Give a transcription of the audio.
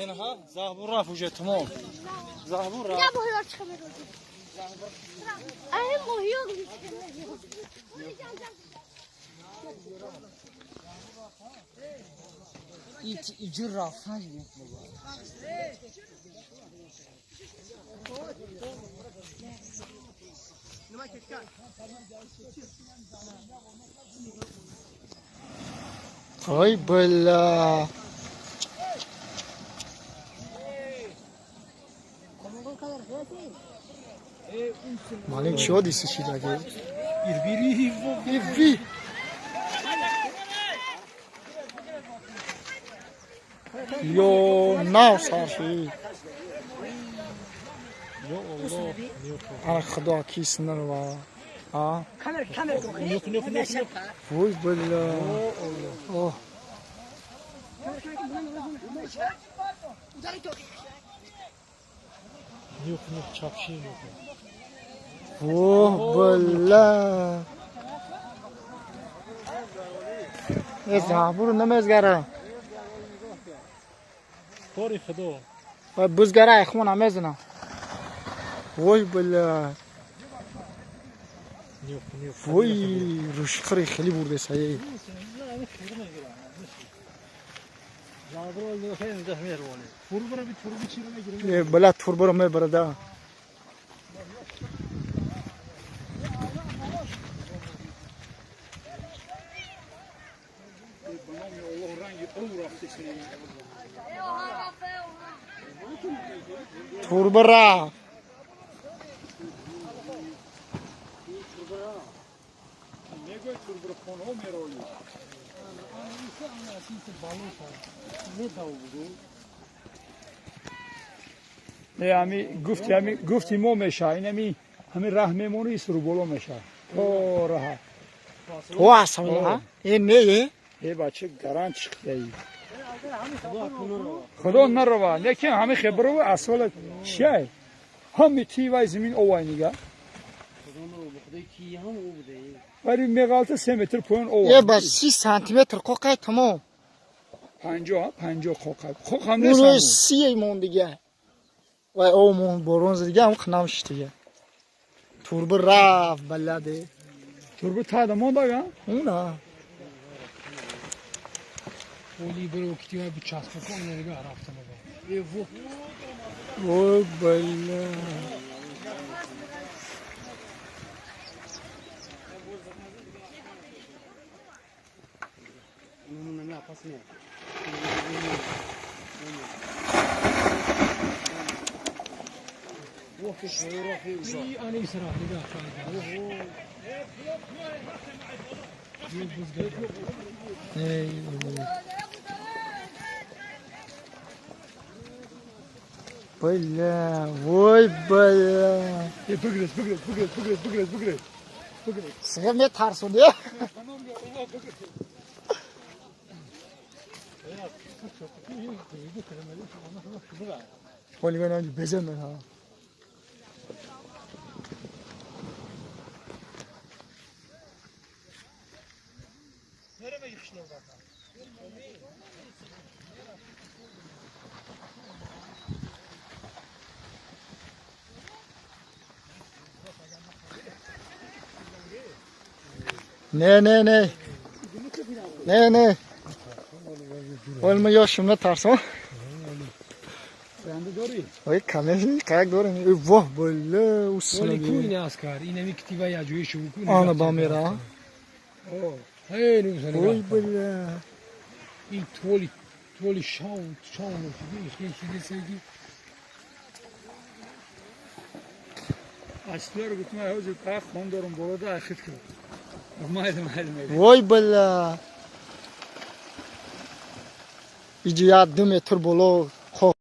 Инҳа заҳбур рафт уже тамом. Заҳбур рафт. Я моҳиёр чӣ мерозӣ? Ай моҳиёр. Иҷир рафтан. Ой, бля. Малин чио диси чи даги? Ирви. Ё нав сарши. Ё Аллоҳ. Ана худо кис нарва. А? Камер, камер. Нюк, нюк, нюк, нюк. Вой, бля. О. Нюк, нюк, чапши нюк. О, бля. Э, заҳбур намезгара. Кори худо. Ва бузгара хона мезана. Вой, бля. Нюк, нюк. Вой, рушқири хеле бурдесаи. Бля, турборо мебарада. Турбо рафт. Не, ами гуфти, ами гуфти мо меша, ин ами ҳамин раҳ мемонӣ, суру боло меша. То раҳа. То асала? Э, не, э? Э, бача, гарант чиқдаи. Худо нарава, лекин ҳами хеброва асвала чиай? Ҳами ти вай зимин овай нига. Вари меғалта 3 метр поён овай. Э, ба 30 сантиметр қоқай тамом. 50, 50 қоқай. Қоқ ҳам нест. Уно 30 мон дига. Вай о мон борон дига ҳам қинам шид дига. Турба рафт баладе. Турба тада мондага? Уна. Оли бро китива бичаспа кон нега рафта баба. Э во. Ой, бля. Бля, ой, бля. Бигрез, бигрез, бигрез, бигрез, бигрез, бигрез. Сига метарсонди. Полигон безем ха. Не, не, не. Не, не. Олма ёшим натарсам. Ой, конечно, как дорим. Воҳ, бля, Оли ку ин аскар, ин ами китива я ҷои шуву ку. Ана бамера. Эй, ну Ой, бля. Ин толи, толи шау, шау, шуди, шуди, шуди. Аслар гуфтам, ҳозир па хон дорум боло да ахит кар. Майли, майли, майли. Вой, бля. Иҷи я 2 метр боло